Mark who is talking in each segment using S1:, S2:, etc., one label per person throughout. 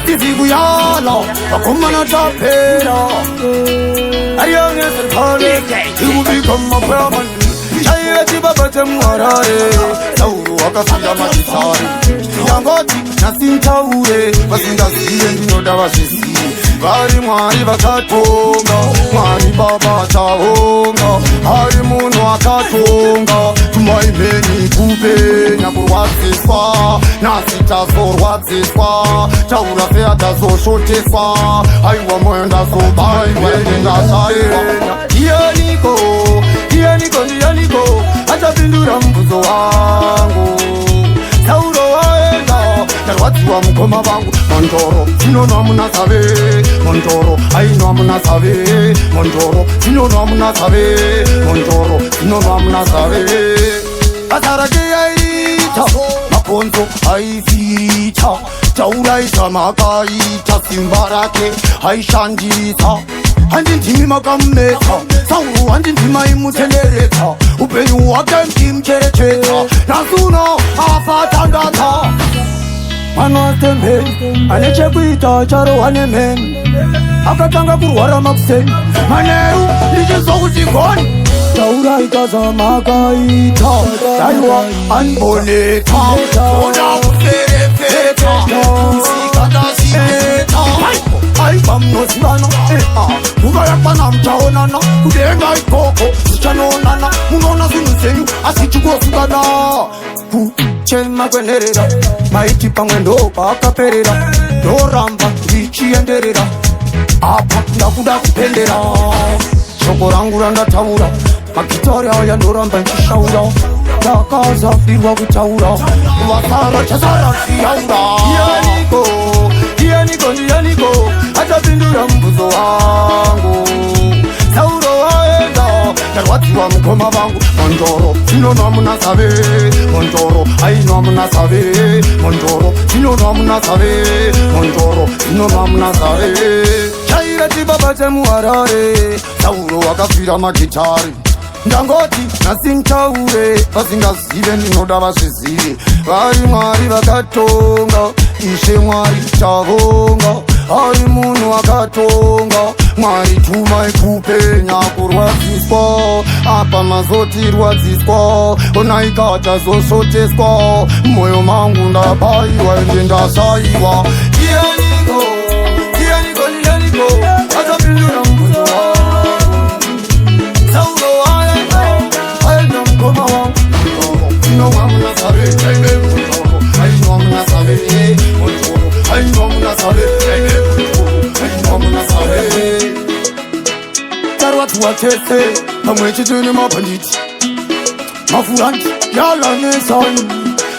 S1: Hatizi kuyala, vakomana tapera. Ikubika mapurani chaive chibaba chemuHarare. Sauro wakafira magitari. Ndangoti nhasi ntaure, vasingazive ndinoda vazvizive. Vari Mwari vakatonga, Mwari Baba taonga, ari munhu akatonga. Tumaimheni kupenya kurwadziswa, nhasi tazorwadziswa, taura feya tazoshoteswa. Aiwa, moyo ndazobairwa, ndingasaiwa. Ndianiko, ndianiko, ndianiko achapindura mubvunzo wangu? Sauro waenda, ndarwadziwa mukoma vangu. Mondoro dzinonwa munasave, mondoro ainwa munasave, mondoro dzinonwa munasave, mondoro dzinonwa munasave. Basa rake aita, makonzo aifita, tauraisa makaita, simba rake aishandisa. Handi ndimi makamumeta Sauro, handi ndimaimutenderedza, upenyu hwake ndimucherechedza. Nhasi uno afa tandata. Mwana wasembeni ane chekuita charohwa nemheni, akatanga kurwara makuseni, manheru ndichinzwa kuti goni. Tauraita zvamakaita, daiwa anboneta oda kuferefeta usikatazvineta. Aiwa, munozivana, nguva yakwana muchaonana kudenga ikoko, tichanoonana. Munoona zvinhu zvenyu asi chingosungana. Kuchema kwenherera, maiti pamwe ndo paakaperera. Ndoramba ndichienderera apa, ndakuda kupendera shoko rangu randataura. Magitari aya ndoramba ndichishaura, ndakazafirwa kutaura, vasara chasara siyaura. Ndianiko, ndianiko, ndianiko achapindura mubvunzo wangu? Sauro waenda, ndarwadziwa mukoma vangu. Mondoro dzinonwa munasave, mondoro ainwa munasave, mondoro dzinonwa munasave, mondoro dzinonwa munasave. Chaive chibaba chemuHarare, Sauro wakafira magitari. Ndangoti nhasi ntaure, vasingazive ndinoda vazvizive. Vari Mwari vakatonga, Ishe Mwari tavonga, ari munhu akatonga. Mwari tumai kupenya kurwadziswa, apa mazotirwadziswa, onaika tazosoteswa. Mwoyo mangu ndabaiwa, ende ndasaiwa. Ndianiko, ndianiko, ndianiko achapindura mubvunzo wangu? Sauro waenda, aenda mukoma wangu. Inonwa munasave, ainwa munasave, ainwa munasave, ainwa munasave. Tarwadziwa tese pamwe chete nemabhanditi, mafuranti yalanesani,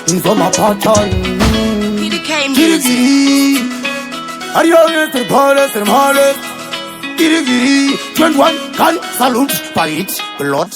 S1: inzwa mapatani.
S2: PDK Music.
S1: Kirigiri ariyonesiripalesimhale kirigiri 21 gun salute by it blood.